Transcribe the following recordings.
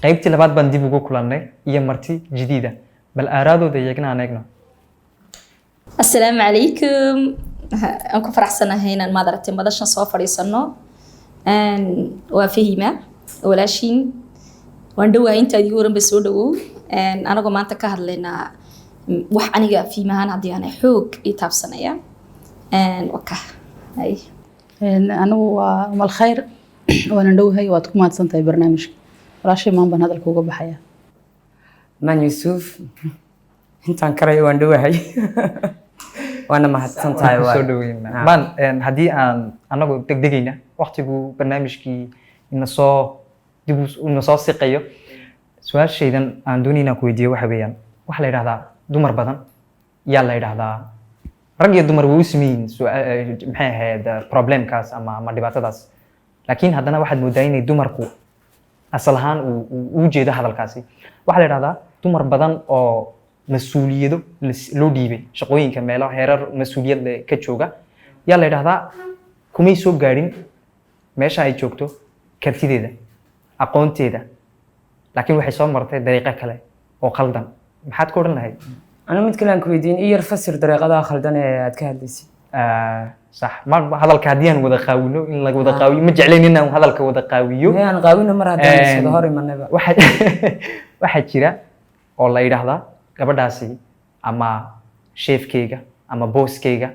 Qaybtii labaad baan dib ugu kulannay iyo marti jadiida. Bal aaraadooda iyagna aan eegno. Asalaamu calaykum. Aan ku faraxsanahay inaan, maad aragtay, madashan soo fadhiisano. Waa Fahima walaashiin. Waan dhowahay, intaad igu waranba soo dhawow. Anagoo maanta ka hadlaynaa wax aniga Fahima ahaan haddii aanay xoog ii taabsanaya waka hay. Anigu waa Umal Khayr, waana dhowahay. Waad ku mahadsan tahay barnaamijka. Walaashay maan baan hadalka uga baxaya. Maan Yuusuf, intaan karayo waan dhowahay, waana mahadsan tahay. Soo dhaweynaa maan. Haddii aan anagu degdegayna, waqtigu barnaamijkii ina soo dib ina soo siqayo, su-aashaydan aan doonay inaan ku weydiiyo waxa weeyaan: waxaa la yidhahdaa dumar badan yaa la yidhahdaa, rag iyo dumar way u sameeyiin, maxay ahayd, problemkaas ama dhibaatadaas, laakiin haddana waxaad moodaa inay dumarku asal ahaan uu jeedo hadalkaasi. Waxaa la yidhahdaa dumar badan oo mas-uuliyado loo dhiibay, shaqooyinka meelo heerar mas-uuliyad leh ka jooga, yaa la yidhahdaa kumay soo gaadhin meesha ay joogto kartideeda, aqoonteeda, laakiin waxay soo martay dariiqo kale oo khaldan. Maxaad ka odhan lahayd? Anu mid kale aan ku weydiin i yar fasir dariiqadaha khaldan ee aad ka hadlaysid. Sax, ma hadalka haddii aan wada qaawino, in la wada qaawiyo ma jeclayn, inaan hadalka wada qaawiyo. Mee aan qaawino mar haddaan iswada hor imanayba. Waxaa jira oo la yidhaahdaa gabadhaasi ama sheefkeyga ama booskeyga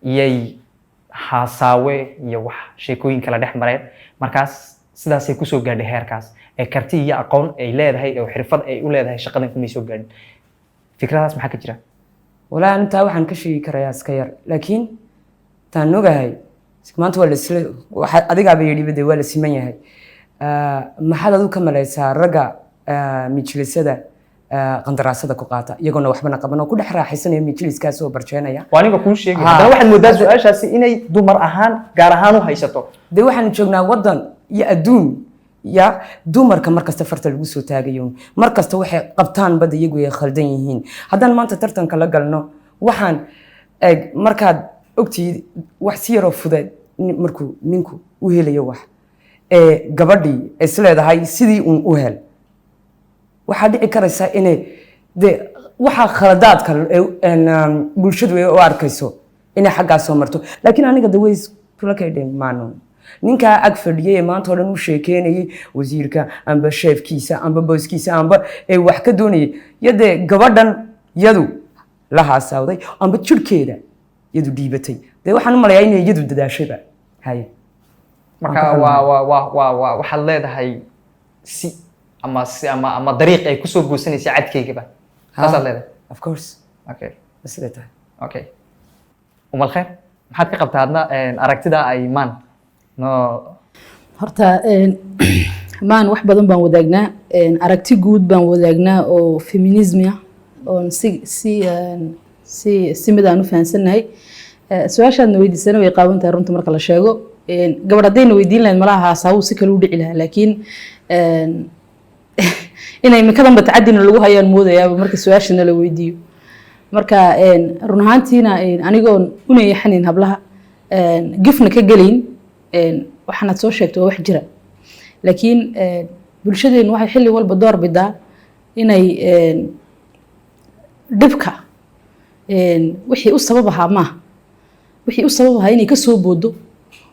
iyay haasaawe iyo wax sheekooyin kala dhex mareen, markaas sidaasay kusoo gaadhay heerkaas, ee karti iyo aqoon ay leedahay oo xirfad ay u leedahay shaqadan kumay soo gaadhin. Fikradaas maxaa ka jira? Walaahi intaa waxaan ka sheegi karayaa iska yar, laakiin taan ogahay maanta waa laisla waxaa adigaaba yidhiba dee waa la siman yahay. Maxaad adigu ka malaysaa ragga mijlisada qandaraasada ku qaata, iyagoona waxbana qaban oo ku dhex raaxaysanaya mijliskaas oo barjeenaya? Waa aniga kuu sheegay. Haddana waxaad moodaa su-aashaasi inay dumar ahaan gaar ahaan u haysato. Dee waxaanu joognaa waddan iyo adduun ya dumarka mar kasta farta lagu soo taagayo, mar kasta waxay qabtaan bada iyagu ay khaldan yihiin. Haddaan maanta tartanka la galno, waxaan eeg markaad ogtihid wax si yaroo fudeed markuu ninku u helayo wax ee gabadhii isleedahay sidii uun u hel, waxaa dhici karaysa inay de waxaa khaladaadka bulshadu ay u arkayso inay xaggaas soo marto. Laakiin aniga de way kula kaydheen maano ninkaa ag fadhiyay ee maanta oo dhan u sheekeynayay wasiirka amba sheefkiisa amba booskiisa amba ee wax ka doonayay, yadee gabadhan yadu la haasawday amba jirhkeeda yadu dhiibatay, dee waxaan u malayaa inay iyadu dadaashayba haye. Marka waa waxaad leedahay si ama si ama dariiq ay kusoo goosanaysa cadkaygaba, saasaad leedahay? Of course. Okay. Siday tahay. Okay, Umal Khayr, maxaad ka qabtaa adna aragtida ay maan no? Horta maan wax badan baan wadaagnaa. Aragti guud baan wadaagnaa oo feminism ah oon si mid aan u fahansannahay. Su-aashaadna weydiisana way qaawan tahay runta marka la sheego. Gabadh haddayna weydiin lahayd, malaha haasaawuu si kale u dhici lahaa, laakiin inay imikadanba tacadina lagu hayaan moodayaaba marka su-aashana la weydiiyo. Marka run ahaantiina anigoon una eexanayn hablaha, gifna ka gelayn, waxaanaad soo sheegtay waa wax jira, laakiin bulshadeenu waxay xilli walba door bidaa inay dhibka wixii u sabab ahaa maaha, wixii u sabab ahaa inay ka soo boodo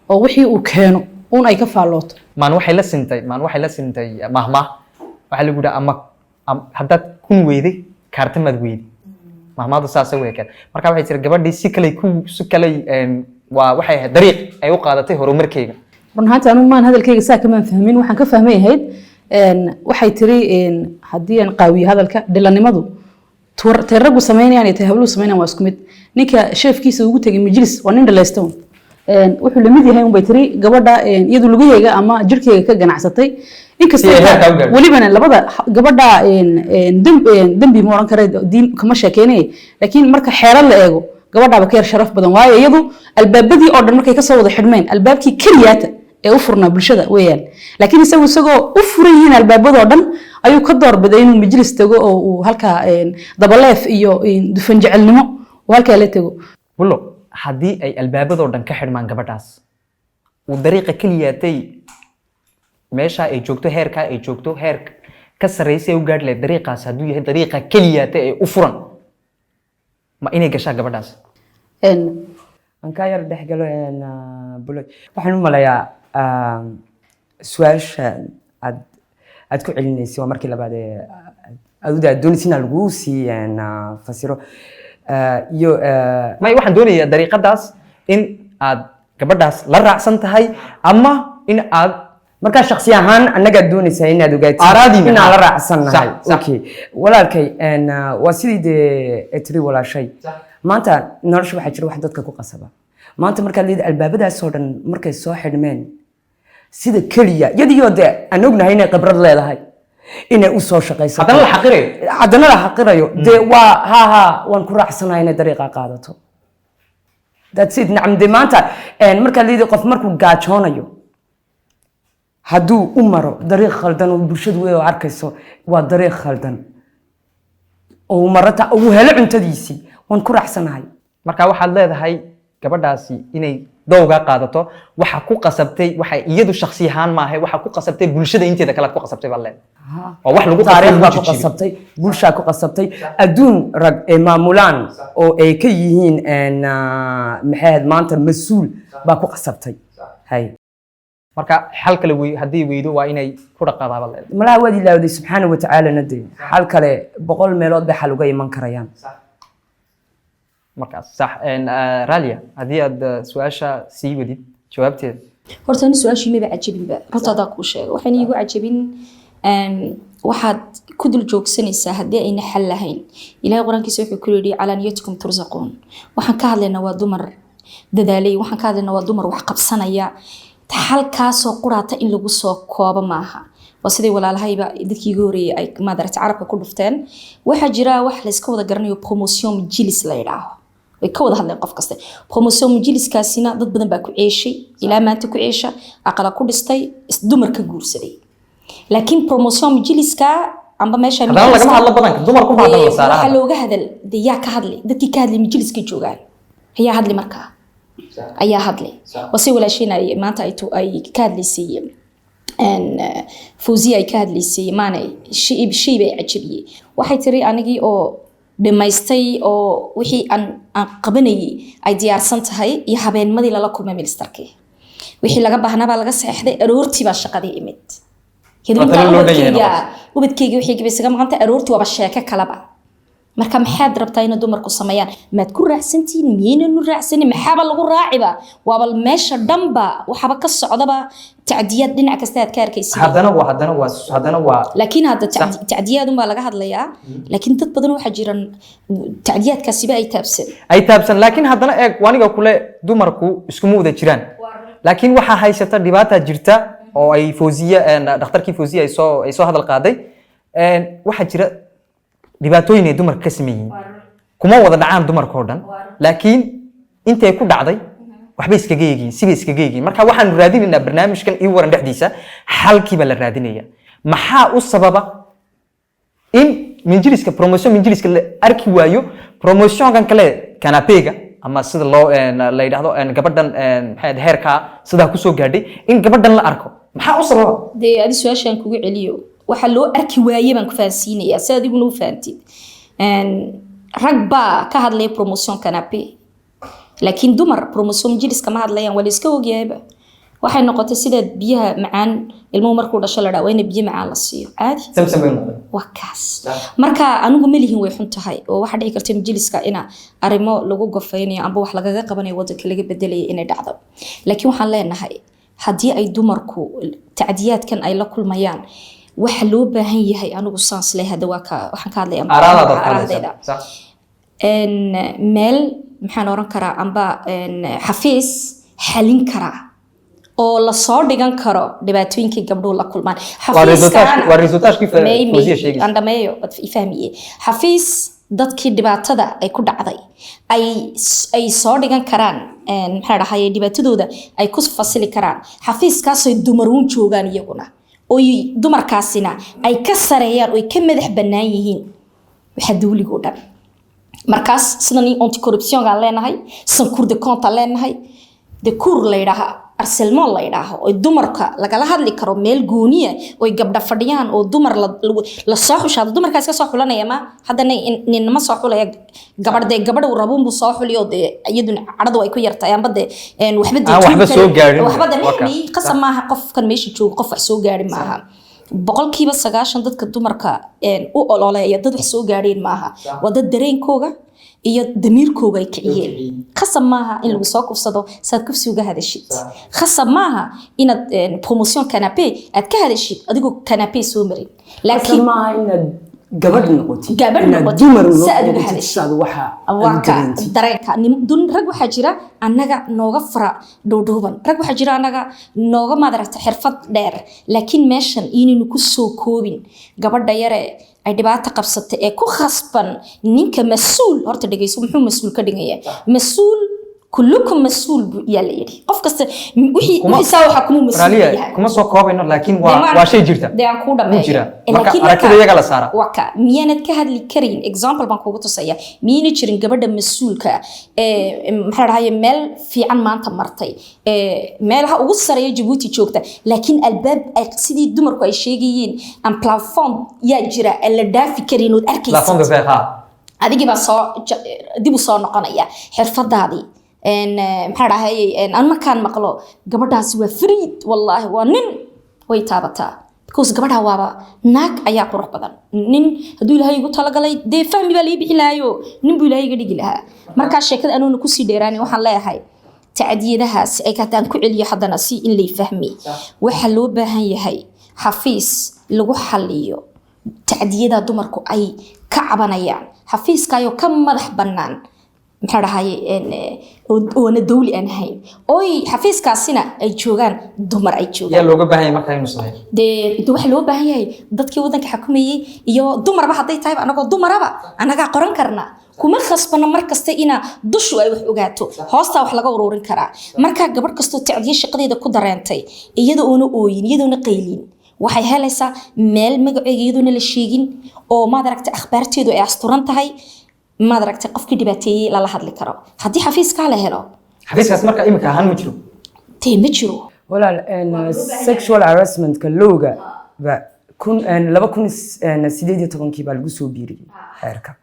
oo wixii uu keeno un ay ka faallooto. Maan waxay la sintay mahmah waxaa lagu yidhaha ama haddaad kun weyday kaartamaad weyday. Mahmaadu saasay u ekeen. Marka waxay tiri gabadhii si kaley ku si kaley waa waxay ahayd dariiq ay u qaadatay horumarkeyga. Run ahaantii anigu maan hadalkayga saa kamaan fahmin. Waxaan ka fahmay ahayd waxay tiri haddii aan qaawiyo hadalka, dhilanimadu tay raggu samaynayaan iyo tay habluhu samaynayaan waa isku mid. Ninka sheefkiisa ugu tegay majlis waa nin dhalaysta un. Wuxuu lamid yahay unbay tiri gabadha iyadu lugaheega ama jirkeega ka ganacsatay, inkastoo Si ay heerkaa u gaadho. Welibana labada gabadha dembi ma oran kare, diin kama sheekeynaya, laakiin marka xeerar la eego gabadhaaba ka yar sharaf badan, waayo iyadu albaabadii oo dhan markay kasoo wada xidhmeen, albaabkii keliyaata ee u furnaa bulshada weeyaan. Laakiin isagu, isagoo u furan yihiin albaabadoo dhan, ayuu ka doorbiday inuu majlis tago oo uu halkaa dabaleef iyo dufan jecelnimo uu halkaa la tego. Bullo, haddii ay albaabadoo dhan ka xidhmaan gabadhaas, uu dariiqa keliyaatay meesha ay joogto, heerkaa ay joogto, heer ka sarreysa ay u gaadhi lahayd, dariiqaas hadduu yahay dariiqa keliyaata ee u furan, ma inay gashaa gabadhaas? Aan kaa yar dhex galo, Buloy. Waxaan u malayaa su-aasha aad ku celinaysay waa markii labaad ee aad u doonaysa inaan laguu sii fasiro. Iyo May, waxaan doonayaa dariiqadaas in aad gabadhaas la raacsan tahay ama in aad Markaa shaksi ahaan anagaad doonaysaa inaad ogaatid Aaraadiina, inaan ha. la raacsannahay. Sax, sax. Okay, walaalkay, waa sidii dee ay tiri walaashay. Maanta nolosha waxaa jira wax dadka ku qasaba. Maanta markaad leedahay albaabadaasoo dhan markay soo xidhmeen, sida keliya iyadiyo dee aan ognahay inay khibrad leedahay, inay u soo shaqaysato, Haddana la xaqirayo. Haddana la xaqirayo, dee waa ha waan ku raacsanahay inay dariiqa qaadato. That's it. Nacam, dee maanta markaad leedahay qof markuu gaajoonayo hadduu u maro dariiq khaldan oo bulshadu way arkayso waa dariiq khaldan oo uu marata uu helo cuntadiisii, waan ku raacsanahay. Marka waxaad leedahay gabadhaasi inay dowgaa qaadato waxa ku qasabtay waxa iyadu shakhsi ahaan maaha, waxa ku qasabtay bulshada inteeda kale aad ku qasabtay baad leedahay, waa wax lagu qasbay, Taariikh lagu baa ku jijiibay. qasabtay, bulshaa ku qasabtay, adduun rag ay maamulaan oo ay ka yihiin maxay ahayd maanta mas-uul baa ku qasabtay hay. Marka xal kale wey haddii weydo waa inay ku dhaqaadaa baad leedahay. Malaha waad ilaawday subxaana wa tacaalana, dee xal kale 100 meelood bay xal uga iman karayaan. Markaas sax. Ralia, haddii aad su-aasha sii wadid jawaabteeda. Horta ani su-aashii maba cajabinba, runta hadaa kuu sheego. Waxayna iigu cajabin, waxaad ku dul joogsanaysaa haddii ayna xal lahayn. Ilahay qur-aankiisa wuxuu ku yidhi: "Calaa niyatikum tursaquun." Waxaan ka hadlaynaa waa dumar dadaalay, waxaan ka hadlaynaa waa dumar wax qabsanaya. Xalkaasoo quraata in lagu soo koobo maaha. Waa siday walaalahayba dadkii iga horreeyay ay maadaragtay carabka ku dhufteen. Waxaa jira wax layska wada garanayo, promotion majlis la yidhaaho, way ka wada hadleen qof kasta. Promotion majliskaasina dad badan baa ku ceeshay, ilaa maanta ku ceesha, aqala ku dhistay, dumar ka guursaday. Laakiin promotion majliska amba meesha Haddana lagama hadlo badanka dumarku ma hadla la saaraa. Waxaa looga hadal dee yaa ka hadlay? Dadkii ka hadlay majliska joogaan ayaa hadli, markaa ayaa hadlay. Waa si walaasheen ay maanta ay ka hadlaysay, Fawziya ay ka hadlaysay maanay shay bay cajabiyey. Waxay tiri anigii oo dhamaystay oo wixii aan qabanayay ay diyaarsan tahay iyo habeenmadii lala kulmay ministerkii, wixii laga baahnaa baa laga saxeexday, aroortii baa shaqadii imid. Waa talo loo dhan yahay. Ubadkeyga wixii bay isaga maqantay, aroortii waaba sheeko kaleba. Marka maxaad rabtaa inay dumarku sameeyaan? Maad ku raacsantihiin? Miyaynanu raacsanin? Maxaaba lagu raaciba? Waaba meesha dhanba waxaaba ka socdaba tacdiyaad dhinac kasta aad ka arkaysid. Haddana waa Laakiin hadda tacdiyaad unbaa laga hadlayaa, laakiin dad badan waxaa jiran tacdiyaadkaasiba ay taabsan. Ay taabsan, laakiin haddana eeg, aniga kule dumarku iskuma wada jiraan, laakiin waxaa haysata dhibaata jirta oo ay Fawziya, dhakhtarkii Fawziya ay soo hadal qaaday. Waxaa jira dhibaatooyin ay dumarka ka sameeyihiin. Kuma wada dhacaan dumarka oo dhan, laakiin intay ku dhacday waxbay iskaga eegyihiin, sibay iskaga eegyihiin. Marka waxaanu raadinaynaa barnaamijkan ii waran dhexdiisa xalkii baa la raadinaya. Maxaa u sababa in minjiliska promotion minjiliska la arki waayo, promotionkan kale canapéga ama sida loo la yidhaahdo, gabadhan maxay ahayd, heerkaa sidaa kusoo gaadhay in gabadhan la arko, maxaa u sababa? Dee adi su-aashaan kugu celiyo, waxaa loo arki waaye baan ku fahansiinayaa si adiguna u fahantid. Rag baa ka hadlaya promotion canapé, laakiin dumar promotion majliska ma hadlayaan. Waa la iska ogyahayba. Waxay noqotay sida biyaha macaan, ilmuhu markuu dhasho la dhaa waa ina biyo macaan la siiyo caadi. Samsam bay noqday. Waa kaas. Marka anigu malihin way xun tahay oo waxaa dhici karta majliska ina arrimo lagu gofaynayo amba wax lagaga qabanayo wadanka laga bedelaya inay dhacdo. Laakiin waxaan leenahay haddii ay dumarku tacdiyaadkan ay la kulmayaan, waxa loo baahan yahay, anigu saans leh hadda waa ka waxaan ka hadlaya Araadaada ka araadayda. hadlaysaa, sax. Meel maxaan oran karaa amba xafiis Xalin karaa oo lasoo dhigan karo dhibaatooyinkii gabdhuhu la kulmaan. Waa resultaashkii Fawziya sheegaysa. Aan dhameeyo, waad i fahmiye. Xafiis dadkii dhibaatada ay ku dhacday ay soo dhigan karaan, maxaa la dhahaye, dhibaatadooda ay ku fasili karaan, xafiiskaasay dumaruun joogaan iyaguna, oy dumarkaasina ay ka sareeyaan, oy ka madax bannaan yihiin waxa dawliga oo dhan. Markaas sidan anticorruption aan leenahay, sidan Cour de compte aan leenahay, de cour la yidhaaha harcèlement la yidhaaho, oo dumarka lagala hadli karo meel gooniya, oy gabdha fadhiyaan oo dumar la soo xushaado. Dumarkaas ka soo xulanaya ma haddana ninma soo xulaya gabadh, dee gabadh uu rabuunbuu soo xuliyo, dee iyaduna cadhadu ay ku yartahay amba dee waxba dee Aan waxba tuuri soo karin. gaarin. Waxba dee Waa ka. Qasab maaha qofkan meesha jooga qof wax soo gaari maaha. 90% dadka dumarka u ololeeya dad wax soo gaadheen maaha, waa dad dareenkooga iyo damiirkooga ay kiciyeen. Khasab maaha in lagu soo kufsado saad kufsi uga hadashid. Khasab maaha inaad promotion canapé aad ka hadashid adigoo canapé soo marin. laakiin Laakiin maaha inaad gabadh noqotid, gabadh inaad noqotid, dumar si aad uga noqotid, hadashid. si aad waxa aad Waa ka dareentid. Dareenka rag waxaa jira annaga nooga fara dhuudhuuban, rag waxaa jira annaga nooga maadaragta xirfad dheer, laakiin meeshan inaynu ku soo koobin gabadha yare ay dhibaato qabsatay ee ku khasban ninka mas-uul. Horta dhegeyso, muxuu mas-uul ka dhigaya? Mas-uul, kullukum mas-uul yaa la yidhi. Qof kasta wixii wixii saa waxaa kuma mas-uul Raaliya, yahay. Kuma soo koobayno, laakiin waa waa shay jirta. Dee aan kuu Wuu dhameeyo. jiraa. Marka Laakiin aragtida iyaga la saara. Waa ka miyaanad ka hadli karayn? Example baan kugu tusaya. Miyayna jirin gabadha mas-uulka ee, maxaa la dhahaye, meel fiican maanta martay, ee meelaha ugu sareeya Jabuuti joogta, laakiin albaab ay sidii dumarku ay sheegayeen aan plafond yaa jira aan la dhaafi karin ood Plafond de arkaysid? verre, ha. Adigii baa soo dib u soo noqonaya xirfadaadii. Maxaa dhahay, aan markaan maqlo gabadhaasi waa fariid, wallaahi waa nin, way taabataa, because gabadha waaba naag ayaa qurux badan. Nin hadduu Ilaahay igu talagalay, dee fahmi baa lai bixi lahaayo, nin buu Ilaahay iga dhigi lahaa. Markaa sheekada anuuna kusii dheeraani, waxaan leeyahay tacdiyadahaas ay haddaan ku celiyo haddana si in lay fahmi, waxaa loo baahan yahay xafiis lagu xaliyo tacdiyada dumarku ay ka cabanayaan, xafiiskaayoo ka madax bannaan, maxaa dhahaye, oona dawli aan ahayn, oy xafiiskaasina ay joogaan dumar ay Yaa joogaan. looga baahan yahay markaa inuu sameeyo? Dee waxaa loo baahan yahay dadkii waddanka xakumayey iyo dumarba hadday tahayba, anagoo dumaraba annagaa qoran karna. Kuma khasbano mar kasta inaa dushu ay wax ogaato, hoostaa wax laga ururin karaa. Markaa gabadh kastoo tacdiye shaqadeeda ku dareentay, iyada oona ooyin, iyadoona qaylin, waxay helaysaa meel magaceega iyadoona la sheegin oo maad aragtay akhbaarteedu ay asturan tahay, maad aragtay, qofkii dhibaateeyey lala hadli karo haddii xafiiskaa la helo. Xafiiskaas marka imika ahaan ma jiro? Dee ma jiro. Walaal, sexual harassmentka lowga ba kun 2018-kii baa lagu soo biiriyey xeerka.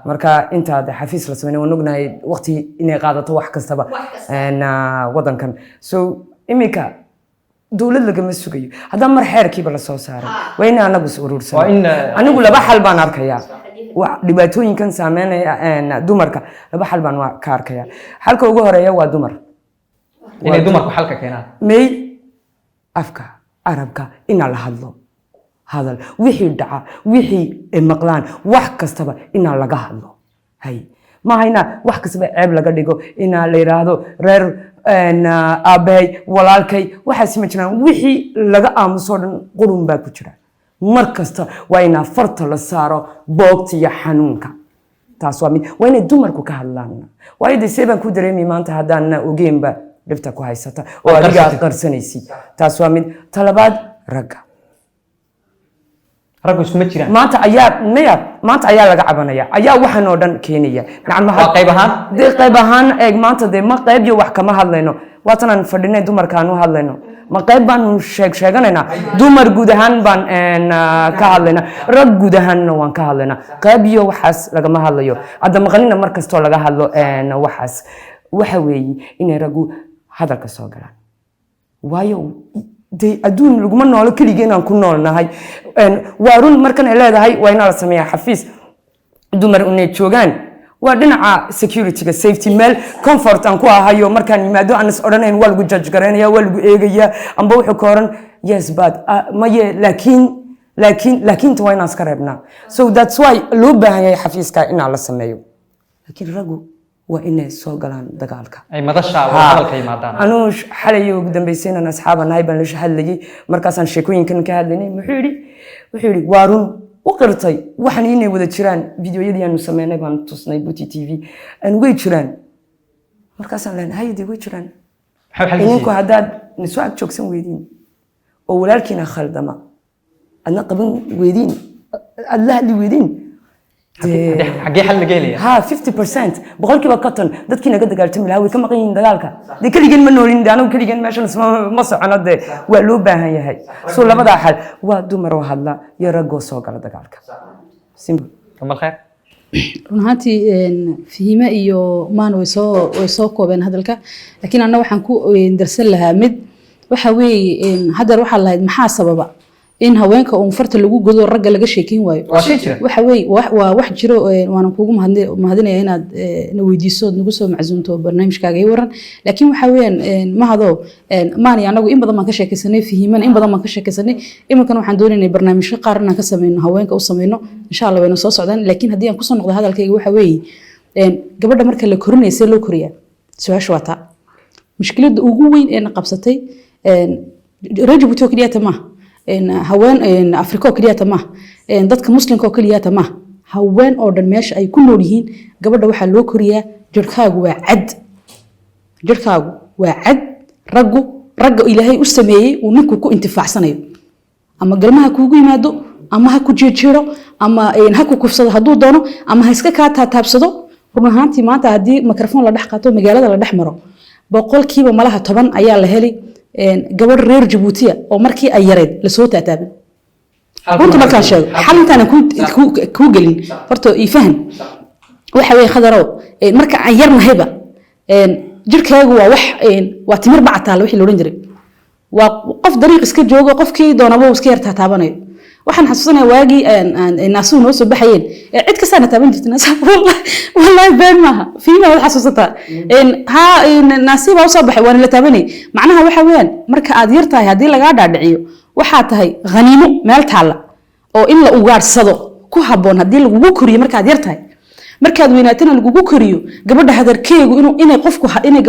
Marka intaad xafiis la sameyn, waan ognahay waqti inay qaadato wax kastaba wadankan. So imika dowlad lagama sugayo. Haddaan mar xeerkiiba lasoo saaray, waa in anagu is urursano. Waa in, Anigu laba xal baan arkayaa. Dhibaatooyinkan saameynaya dumarka laba xal baan ka arkaya. Xalka ugu horeeya waa dumar Inay dumarku xalka keenaan. May afka Arabka inaa la hadlo, hadal wixii dhaca, wixii ay maqlaan, wax kastaba inaa laga hadlo. Hay maaha inaa wax kastaba ceeb laga dhigo, inaa la yidhaahdo reer aabbahay, walaalkay, waxaas ma jiraan. Wixii laga aamuso dhan qurun baa ku jira. Mar kasta waa inaa farta la saaro boogta iyo xanuunka. Taas waa mid, waa inay dumarku ka hadlaan. Waayo dee see baan ku dareemi maanta haddaana ogeenba dhibta ku haysata oo adiga aad qarsanaysid? Taas waa mid. Talabaad, ragga. Raggu iskuma jiraan. Maanta ayaa maya, maanta ayaa laga cabanaya, ayaa waxan oo dhan keenaya. Nacam. Waa qayb ahaan? Dee qayb ahaan eeg, maanta dee ma qayb iyo wax kama hadlayno. Waatan aan fadhinay dumarkaan u hadlayno, ma qayb baanu sheeganaynaa? Dumar guud ahaan baan ka hadlaynaa, rag guud ahaanna waan ka hadlaynaa. Qayb iyo waxaas lagama hadlayo. Hadda maqanina mar kastoo laga hadlo waxaas waxa weeye inay raggu hadalka soo galaan. Waayo dee adduun laguma noolo keligii inaan ku noolnahay. Waa run markan ay leedahay waa inaa la sameeyaa xafiis dumar inay joogaan. Waa dhinaca securityga, safety, meel comfort aan ku ahayo markaan yimaado aan is odhanayn waa lagu judge garaynaya, waa lagu eegayaa, amba wuxuu ka oran yes but maye. Laakiin laakiinta waa inaan iska reebnaa. So that's why loo baahan yahay xafiiska inaa la sameeyo. Laakiin raggu Waa inay soo galaan dagaalka. Ay madasha hadalka yimaadaan. Anuu xalay ugu dambeysay inaan asxaaba nahay baan la hadlayay. Markaasaan sheekooyinkan ka hadlaynay, muxuu yidhi? Wuxuu yidhi, waa run, u qirtay waxan inay wada jiraan. Videoyadii aanu sameynay baan tusnay Buti TV aan, way jiraan. Markaasaan leenahay, hayadii way jiraan. Maxaa xalkiisa? Idinku haddaad nasoo ag joogsan weydiin oo walaalkiina khaldama adna qaban weydiin, aad la hadli weydiin. Xaggee xal laga helaya? Ha, 50%, 50% dadkii naga dagaaltami lahaa way ka maqan yihiin dagaalka. Dee keligeen ma noolin, de anagu keligeen meeshan ma socono, dee waa loo baahan yahay. So labadaa xal waa dumar oo hadla iyo raggoo soo gala dagaalka. Simple. Kamal Khayr. Run ahaantii, Fihime iyo Maan way soo koobeen hadalka, laakiin anna waxaan ku darsan lahaa mid. Waxa weeye, haddeer waxaa lahayd, maxaa sababa in haweenka uun farta lagu godo, ragga laga sheekeyn waayo? Waa shay jira. Waxa weeye, waa wax jiro. Waanan kuugu mahadinaya inaad na weydiiso ood nagu soo macsuumto barnaamijkaaga ii waran. Laakiin waxa weeyaan, mahado, maani anagu in badan baan ka sheekaysanay, Fihimana in badan baan ka sheekaysanay. Iminkana waxaan doonaynay barnaamijyo qaar inaan ka sameyno, haweenka u sameyno, insha Allah wayna soo socdaan. Laakiin haddii aan kusoo noqdo hadalkayga, waxa weeye, gabadha marka la korinaya, see loo koriyaa? Su-aasha waa taa. Mushkiladda ugu weyn ee na qabsatay, reer Jabuuti oo keliyata maaha, haween Afrika oo keliyata maaha, dadka Muslimka oo keliyata maaha, haween oo dhan meesha ay ku nool yihiin, gabadha waxaa loo koriyaa jirkaagu waa cad, jirkaagu waa cad. Raggu, ragga Ilaahay u sameeyey uu ninku ku intifaacsanayo, ama galmaha kuugu yimaado, ama ha ku jeejeero, ama ha ku kufsado hadduu doono, ama ha iska kaa taataabsado. Run ahaantii, maanta haddii microphone la dhex qaato, magaalada la dhex maro, malaha 10% ayaa la heli gabadh reer Jabuutiya oo markii ay yareed lasoo taataabin. Runta markaan sheego, xal intaanan kuu gelin, horta ii fahan. Waxa weeye, Khadarow, marka aan yarnahayba, jirkaagu waa wax, waa timir bacataala wixii la odhan jiray. Waa qof dariiq iska joogo, qofkii doonaba uu iska yar taataabanayo. Waxaan xasuusanaya waagii naasuhu noo soo baxayeen, cid kastaana taaban jirtay. Wallahi been maaha. Fiima waad xasuusataa? Ha, naasi baa usoo baxay, waana la taabanayay. Macnaha waxa weeyaan, marka aad yar tahay, haddii lagaa dhaadhiciyo waxaa tahay khaniimo meel taalla oo in la ugaadhsado ku habboon, haddii lagugu koriyo markaad yar tahay, markaad weynaatana lagugu koriyo, gabadha hadarkeegu inuu inay qofku inay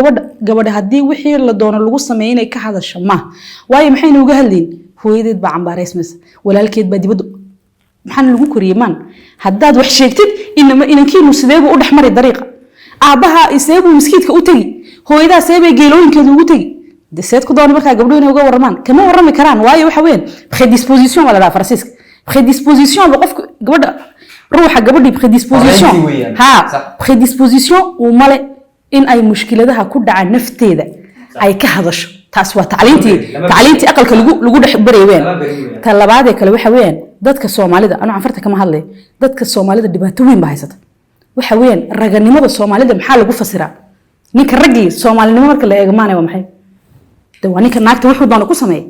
gabadha haddii wixii la doono lagu sameeyo inay ka hadasho maaha. Waayo, maxayna uga hadlayn? Hooyadeed baa cambaaraysmaysa, walaalkeed baa dibadda. Maxaana lagu koriyey? Maan haddaad wax sheegtid, inama inankiinu sideebuu u dhexmari dariiqa? Aabbaha seebuu miskiidka u tegi? Hooyadaa seebay geelooyinkeedu ugu tegi? De seed ku doona markaa gabdho inay uga warramaan? Kama warrami karaan. Waayo, waxa weeyaan, prédisposition baa la dhahaa Faransiiska. Prédisposition ba qofka gabadha, ruuxa gabadhii prédisposition. Horreyntii weeyaan. Ha. Sax. Prédisposition uu male in ay mushkiladaha ku dhacaan nafteeda ay ka hadasho. Taas waa tacliintii. Lama Tacliintii aqalka lagu dhex baray weeyaan. Lama barin weeyaan. Ta labaadee kale waxa weeyaan, dadka Soomaalida, anu Canfarta kama hadlay, dadka Soomaalida dhibaato weyn baa haysata. Waxa weeyaan, raganimada Soomaalida maxaa lagu fasiraa? Ninka raggii Soomaalinimo marka la eego, maanay waa maxay? De waa ninka naagta wuxuu doono ku sameeya.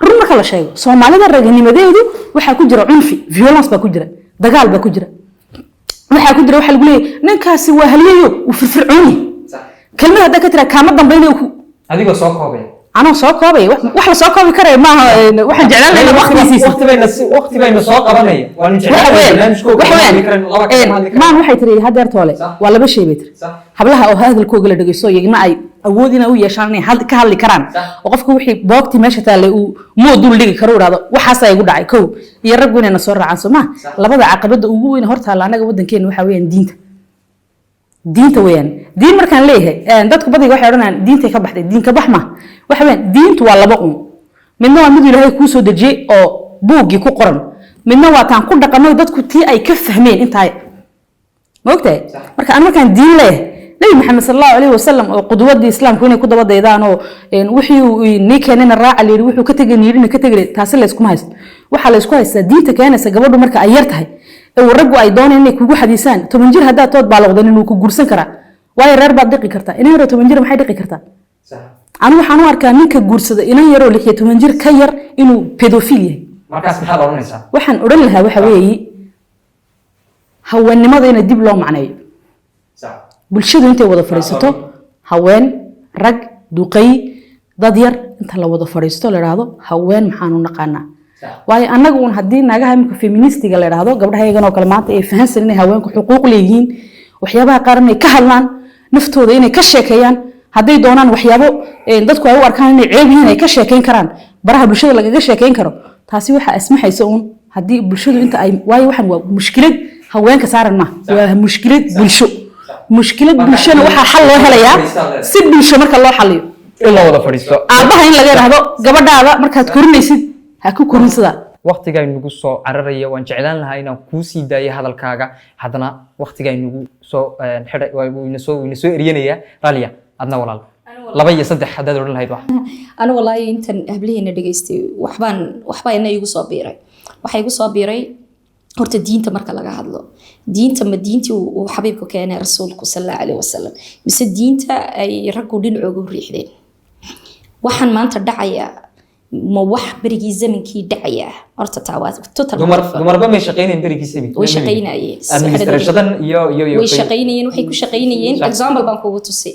Run marka la sheego, Soomaalida raganimadeedu waxaa ku jira cunfi, violence baa ku jira, dagaal baa ku jira. Waxaa ku jira, waxaa lagu leeyahay ninkaasi waa halyayo, wuu firfircoon yahay. Kelmad haddaa ka tira, kaama dambaynayo ku Adigoo soo koobaya. Anoo soo koobaya, wax la soo koobi karaya maaha. Waxaan jeclaan lahaa waqtigiisiisa. Waqti bayna soo qabanaya, waanu Waxa jeclaan weeyaan barnaamijkooga waxa kama hadli weeyaan karan, laba kama hadli karan. Maan waxay tiri hadeer toole. Waa laba shay bay tiri. Hablaha oo hadalkooga la dhegeysto, iyagna ay awood inay u yeeshaan inay ka hadli karaan. Oo qofka wixii boogtii meesha taallay uu moo dul dhigi karo, idhahdo waxaasaa igu dhacay kow, iyo raggu inayna soo raacaan. Soo ma labada caqabada ugu weyn hor taalla annaga waddankeena waxa weeyaan diinta. Diinta weeyaan. Diin markaan leeyahay, dadku badiga waxay odhanayaan diintay ka baxday. Diin ka bax ma waxa weeyaan. Diintu waa laba un: midna waa mid Ilaahay kuu soo dejiyey oo buuggii ku qoran, midna waa taan ku dhaqanay, dadku tii ay ka fahmeen intaa. Ma ogtahay? Marka aan markaan diin leeyahay, Nabi Maxamed sal Allahu alayhi wasalam oo qudwadii Islaamku inay ku daba daydaan oo wixii uu nii keenayna raaca la yidhi, wuxuu ka tegay yidhina ka tegay, taasi layskuma haysto. Waxaa laysku haystaa diinta keenaysa gabadhu marka ay yar tahay ee raggu ay doonayaan inay kugu xadiisaan. 10 jir haddaad tood baaloqdan inuu ku guursan karaa, waayo reer baad dhiqi kartaa. Inan yaroo 10 jir maxay dhiqi kartaa? Anigu waxaan u arkaa ninka guursada inan yaroo 16 jir ka yar inuu pedophile yahay. Markaas maxaad odhanaysaa? Waxaan odhan lahaa waxa weeye, haweennimada ina dib loo macneeyo. Bulshadu intay wada fadhiisato, haween, rag, duqay, dad yar, inta la wada fadhiisto la idhaahdo, haween maxaanu naqaanaa? Waayo, annaga uun haddii naagaha imika feministiga la idhaahdo, gabdhaha iyagan oo kale maanta ay fahansan inay haweenku xuquuq leeyihiin. Waxyaabaha qaar inay ka hadlaan, naftooda inay ka sheekeeyaan hadday doonaan, waxyaabo dadku ay u arkaan inay ceeb yihiin ay ka sheekeyn karaan, baraha bulshada lagaga sheekeyn karo. Taasi waxaa asmaxaysa uun haddii bulshadu inta ay, waayo waxan waa mushkilad haweenka saaran maaha, waa mushkilad bulsho. Mushkilad bulshona waxaa xal loo helayaa si bulsho marka loo xaliyo. In la wada fadhiisto. Aabbaha in laga yidhaahdo, gabadhaada markaad korinaysid ha ku korin sidaa. Waqtigaa nagu soo cararaya. Waan jeclaan lahaa inaan kuu sii daayo hadalkaaga, haddana waqtigaa nagu soo xidhay, wuu ina soo eryanaya. Raliya, adna walaal, laba iyo saddex haddaad odhan lahayd wax. Anigu wallaahi intan hablaheena dhegaystay, waxbaa ina igu soo biiray. Waxaa igu soo biiray horta diinta marka laga hadlo, diinta ma diintii uu xabiibku keenay rasuulku sal Allahu calayhi wasalam, mise diinta ay raggu dhinacooga u riixdeen? Waxaan maanta dhacaya ma wax berigii zamankii dhacaya? Horta taa waa total. Dumarba may shaqaynayn berigiisa. Way shaqaynayeen. Administrationadan iyo Way shaqaynayeen, waxay ku shaqaynayeen, example baan kugu tusay.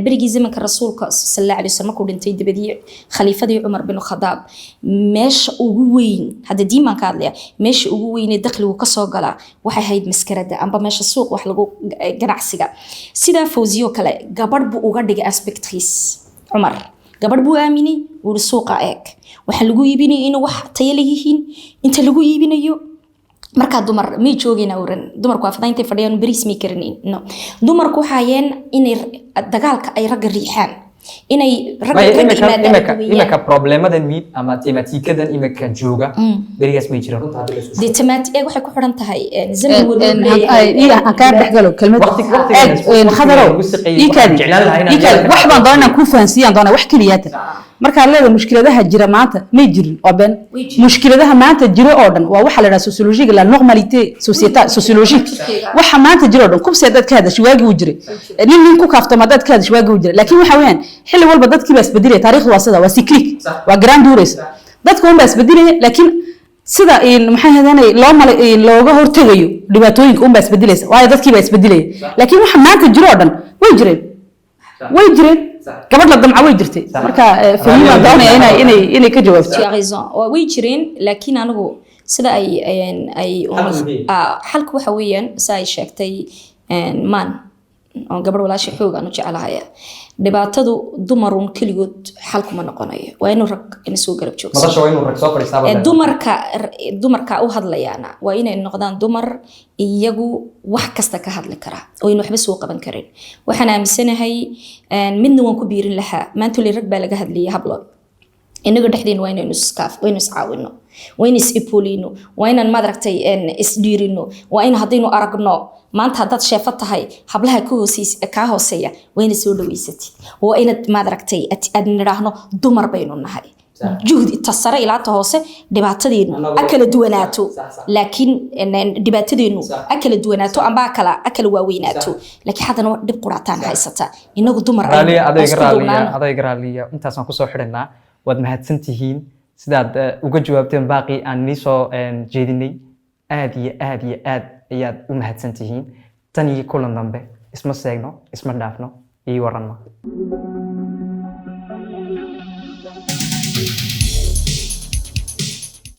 Berigii zamanka rasuulka sal Allahu alayhi wasallam, markuu dhintay dabadii, khaliifadii Cumar bin Khadaab, meesha ugu weyn, hadda diin baan ka hadlaya, meesha ugu weyn ee dakhligu kasoo galaa waxay ahayd maskarada amba meesha suuq wax lagu ganacsiga. Sidaa Fawziyo kale gabadh buu uga dhigay inspectrice. Cumar gabadh buu aaminay, wuu suuqa eeg, waxaa lagu iibinaya inuu wax tayo leeyihiin inta lagu iibinayo. Markaa dumar may joogeen awran, dumarku afada intay fadhiyaan bariis may karanayn. No, dumarku waxaayeen inay dagaalka ay ragga riixaan, inay ragga Maya, ragga imika yimaadaan imika ay duweeyaan. Imika problemadan mid ama temaatiikadan imika jooga berigaas may jirin, runta haddii la isku Dee temaati eeg waxay ku xidhan tahay zaman walba uu leeyahay. Aan kaa dhexgalo kelmad. Waqtiga Khadarow, lagu siqeeyey, ii kaadi. waxaan jeclaan lahaa inaan Ii kaadi. iyada Wax baan doonaa inaan kuu fahansiiyaan doonaa, wax keliyaata. Markaad leedahay mushkiladaha jira maanta may jirin, waa been. Way jireen. Mushkiladaha maanta jira oo dhan waa waxa la dhaha sociologiga, la normalité sociétale sociologique. Waxa maanta jira oo dhan, kubsi haddaad ka hadashay waagii wuu jiray, nin ku kaaftamo haddaad ka hadashay waagii wuu jiray, laakiin waxa weeyaan xilli walba dadkii baa isbedelaya. Taariikhdu waa sida, waa cyclique, waa grand dures. Dadka un baa isbedelaya, laakiin sida in maxay ahaydeen loo malay in looga hortegayo dhibaatooyinka un baa isbedelaysa, waayo dadkii baa isbedelaya. Laakiin waxa maanta jiro oo dhan way jireen, way jireen. Gabadh la damca way jirtay. Marka Fahim baan doonaya inay ka jawaabto. Tu as raison. Waa way jireen, laakiin anigu sida ay ay Xalku muxuu? Xalku waxa weeyaan sida ay sheegtay maan oo gabadh walaasha xoog aan u jecelahay, dhibaatadu dumarun keligood xalkuma noqonayo, waa inuu rag ina soo garab joogsado. Madasha waa inuu rag soo fadhiistaa. Dumarka u hadlayaana waa inay noqdaan dumar iyagu wax kasta ka hadli kara oo aynu waxba soo qaban karin. Waxaan aaminsanahay midna waan ku biirin lahaa. Maanta le rag baa laga hadlayay, hablo inaga dhexdeena waa inaynu iskaaf, waa inaynu iscaawino, waa inaynu is-epaulino, waa inaan maaragtay isdhiirino, waa in haddaynu aragno maanta haddaad sheefo tahay, hablaha ka hooseys kaa hooseeya waa inaad soo dhaweysatid, waa inaad maaragtay aad nidhaahno dumar baynu nahay, juhdi ta sare ilaa ta hoose dhibaatadeenu a kala duwanaato, laakiin dhibaatadeenu a kala duwanaato amba a kala waaweynaato, laakiin haddana waa dhib quraataan haysata inagu dumar aynu Raaliya, adayga. isku Raaliya, duubnaano. Adayga raaliya, intaasaan kusoo xidhanaa. Waad mahadsan tihiin sidaad uga jawaabteen baaqii aan nii soo jeedinay. Aad iyo aad iyo aad ayaad u mahadsan tihiin. Tan iyo kulan dambe, isma seegno, isma dhaafno, ii waranma.